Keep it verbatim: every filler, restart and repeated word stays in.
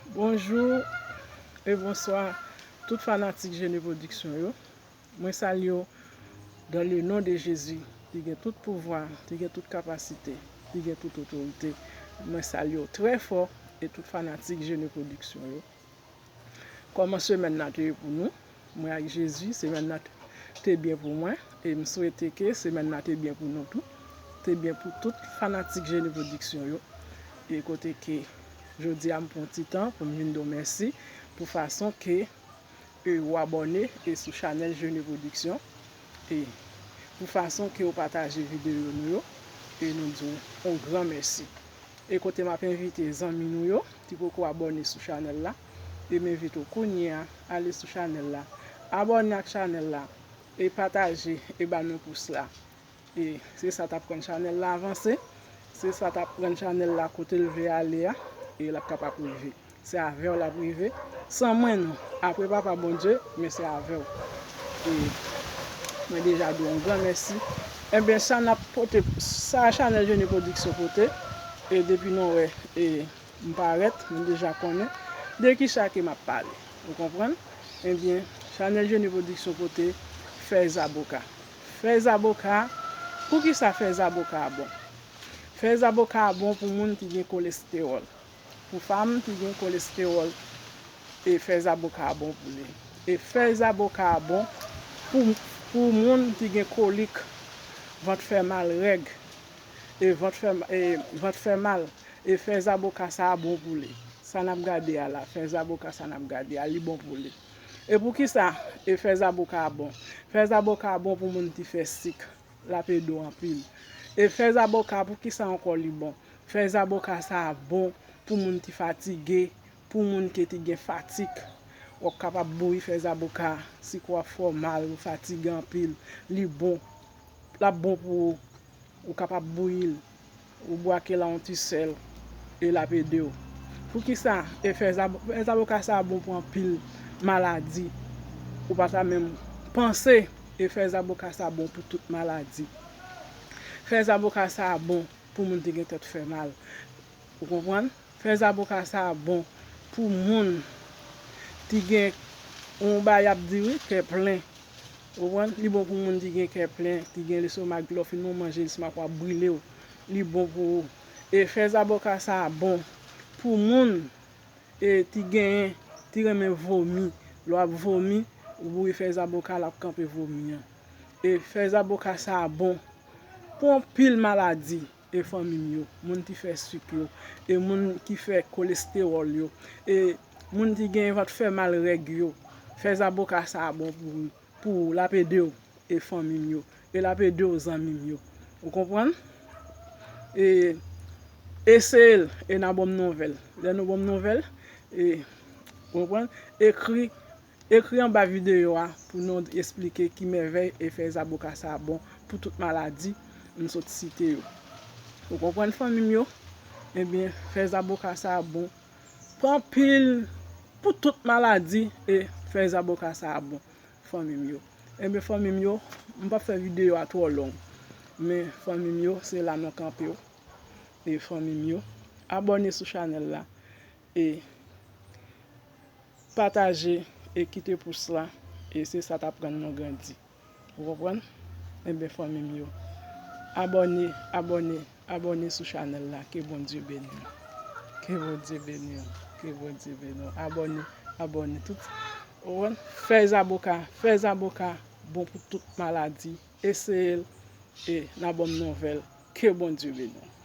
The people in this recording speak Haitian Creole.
Bonjou e bonswa tout fanatik Jene Pwodiksyon yo. Mwen salye w dans le nom de Jésus. Li gen tout pouvwa, li gen tout kapasite, li gen tout otorite. Mwen salye w trè fò e tout fanatik Jene Pwodiksyon yo. Kòman semèn nan te ye pou nou? Mwen ak Jezi, semèn nan te byen pou mwen. E m swete ke semèn nan te byen pou nou tou. Te byen pou tout fanatik Jene Pwodiksyon yo. E kote ke jodi a m pran ti tan pou m vin di w mèsi pou fason ke e ou abòne e sou chanèl Jene Pwodiksyon. E pou fason ke ou pataje videyo nou yo, e nou di w yon gran mèsi. E kote m ap envite zanmi nou yo ki poko abòne sou chanèl la, e m envite w kounye a ale sou chanèl la, abòne ak chanèl la, e pataje, e ba nou pous la. E se sa t ap rann chanèl la avanse, se sa t ap rann chanèl la kote l vle ale a, e l ap kapab rive. Se avè w l ap rive. San mwen non. Apre Papa Bondye, men se avè w. E mwen deja di w yon gran mèsi. Enben, sa n ap pote, sa chanèl Jene Pwodiksyon pote, e depi nou wè, e m parèt, nou deja konnen de kisa ke m ap pale. Ou konprann? Ebyen, chanèl Jene Pwodiksyon pote fèy zaboka. Fèy zaboka, poukisa fèy zaboka bon? Fèy zaboka bon pou moun ki gen kolestewòl. Pou fanm ki gen kolestewòl, e fèy zaboka bon pou li. E fèy zaboka bon pou, pou moun ki gen kolik, vant fè mal, règ, e vant fè, e vant fè mal, e fèy zaboka sa a bon pou li. Sa n ap gade a la, fèy zaboka sa n ap gade a, li bon pou li. E poukisa e fèy zaboka bon? Fèy zaboka bon pou moun ki fè sik, l ap ede w anpil. E fèy zaboka, poukisa ankò li bon? Fèy zaboka sa a bon pou moun ki fatige, pou moun ki te gen fatik. W ap kapab bouyi fèy zaboka, si kò w ap fè w mal, ou fatige anpil, li bon. L ap bon pou ou. Ou kapab bouyi l, ou bwake l a yon ti sèl, e l ap ede w. Poukisa e fèy zab-, fèy zaboka sa a bon pou anpil maladi? Ou pa ta menm panse, e fèy zaboka sa a bon pou tout maladi. Fèy zaboka sa a bon pou moun ki gen tèt fè mal. Ou konprann? Fèy zaboka sa a bon pou moun ki gen yon bagay ap di wi, kè plen. Ou konprann? Li bon pou moun ki gen kè plen, ki gen lestomak, lè w fin yon manje, lestomak w ap brile w. Li bon pou ou. E fèy zaboka sa a bon pou moun, e, ki genyen, ki renmen vomi. Lè w ap vomi, ou bouyi fèy zaboka, l ap kanpe vomi an. E fèy zaboka sa a bon pou anpil maladi, e fanmi m yo, moun ki fè sik yo, e moun ki fè kolestewòl yo, e moun ki gen vant fè mal, règ yo. Fèy zaboka sa a bon pou, pou ou, l ap ede w, e fanmi m yo, e l ap ede w, zanmi m yo. Ou konprann? E eseye l, e n a ban m nouvèl. Lè nou ban m nouvèl, e, ou konprann? Ekri Ekri anba videyo a pou nou esplike ki mèvèy e fèy zaboka sa a bon pou tout maladi m sot site yo. Ou konprann, fanmi m yo? Ebyen, fèy zaboka sa a bon pou anpil, pou tout maladi, e fèy zaboka sa a bon, fanmi m yo. Ebyen, fanmi m yo, m p ap fè videyo a twò long. Men, fanmi m yo, se la nou kanpe w. E fanmi m yo, abòne sou chanèl la. E pataje e kite pous la, e se sa t ap rann nou grandi. Ou konprann? Enben, fanmi m yo, abòne, abòne, abòne sou chanèl la. Ke Bondye beni w. Ke Bondye beni w. Ke Bondye beni w. Abòne, abòne. Tout, ou konprann? Fèy zaboka, fèy zaboka bon pou tout maladi. Eseye l, e n a ban m nouvèl. Ke Bondye beni w.